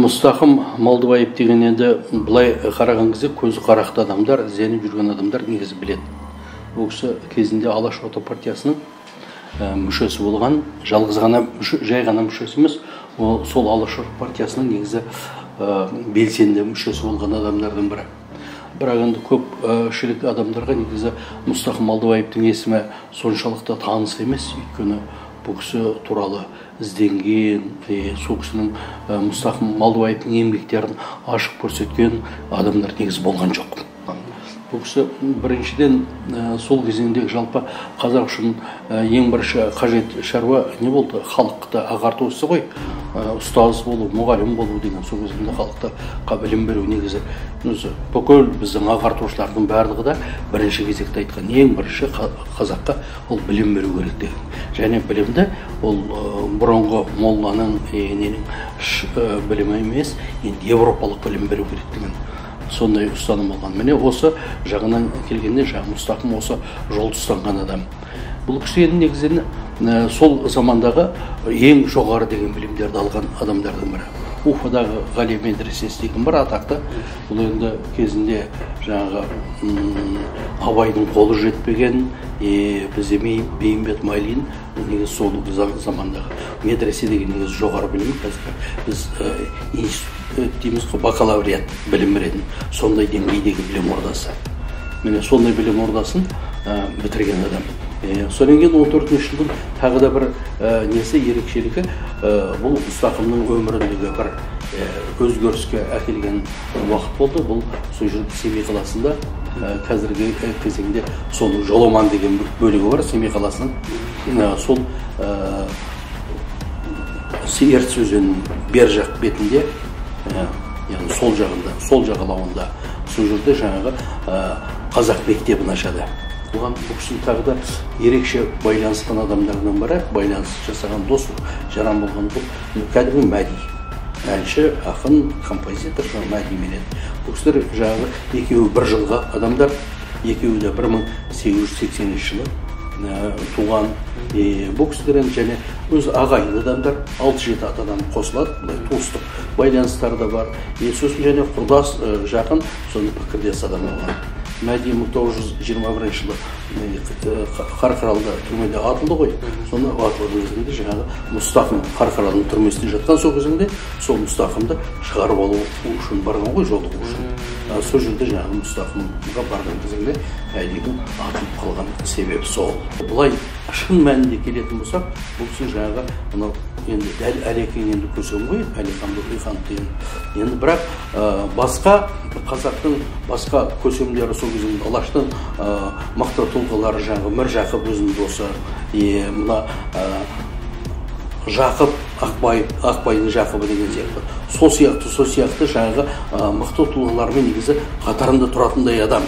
Мұстақым Малдыбаев деген енді былай қараған кезде көзі қарақты адамдар, ізденіп жүрген адамдар негізі біледі. Ол кісі кезінде Алаш Орда партиясының мүшесі болған, жалғыз ғана жай ғана мүшесі емес, ол сол Алаш Орда партиясының негізі белсенді мүшесі болған адамдардың бірі. Бірақ енді көпшілік адамдарға негізі Мұстақым Малдыбаевтың есімі соншалықты таныс емес, өйткені бұл кісі туралы ізденген, сол кісінің Мұстақым Малдыбаевтың еңбектерін ашып көрсеткен адамдар негізі болған жоқ. Бұл кісі біріншіден сол кезеңдегі жалпы қазақ үшін ең бірінші қажет шаруа не болды? Халықты ағарту ісі ғой. Ұстаз болу, мұғалім болу деген сол кезеңде халықты білім беру негізі. Өзі бүкіл біздің ағартушылардың барлығы да бірінші кезекте айтқан ең бірінші қазаққа ол білім беру керек деген. Және білімді ол бұрынғы молланың ненің білімі емес, енді европалық білім беру керек деген сондай ұстаным болған. Міне осы жағынан келгенде жаңағы Мұстақым осы жолды ұстанған адам. Бұл кісі енді негізінен сол замандағы ең жоғары деген білімдерді алған адамдардың бірі. Уфадағы Ғали медресесі деген бір атақты. Бұл енді кезінде жаңағы Абайдың қолы жетпеген, бізде Бейімбет Майлин негізі сол замандағы медресе деген негізі жоғары білім. Қазір біз институт дейміз ғой, бакалавриат білім беретін сондай деңгейдегі білім ордасы. Міне сондай білім ордасын бітірген адам. Содан кейін 14-ші жылдың тағы да бір несі ерекшелігі, бұл Мұстақымның өміріндегі бір өзгеріске әкелген уақыт болды. Бұл сол жерде Семей қаласында қазіргі кезеңде сол Жоламан деген бір бөлігі бар Семей қаласының, сол Ертіс өзенінің бер жақ бетінде, яғни сол жағында, сол жағалауында, сол жерде жаңағы қазақ мектебін ашады. Оған бұл кісінің тағы да ерекше байланысқан адамдарының бірі, байланыс жасаған дос, жаран болған бұл кәдімгі Мәди. Әнші, ақын, композитор Мәди менен. Бұл кісілер жаңағы екеуі бір жылғы адамдар, екеуі де 1880 жылы туған. Бұл кісілер және өз ағайынды адамдар, 6-7 атадан қосылады, былай туыстық байланыстары да бар. Сосын және құрдас, жақын, соны пікірлес адам болған. Мәди 1921 жылы Қарқаралыда түрмеде атылды ғой. Соны атылған кезінде жаңағы Мұстақым Қарқаралының түрмесінде жатқан сол кезеңде сол Мұстақымды шығарып алу үшін барған ғой, жолығу үшін. Сол жерде жаңағы Мұстақымға барған кезеңде Мәдидің атылып қалған себебі сол. Былай шын мәнінде келетін болсақ, бұл кісі жаңағы мынау енді дәл Әлекең енді көсем ғой, Әлихан Бөкейханов деген. Енді бірақ басқа қазақтың басқа көсемдері сол кезеңде Алаштың мықты тұлғалары жаңағы Міржақып өзінің досы, мына Жақып Ақбай, Ақбайдың Жақыбы деген сияқты. Сол сияқты, сол сияқты жаңағы мықты тұлғалармен негізі қатарында тұратындай адам.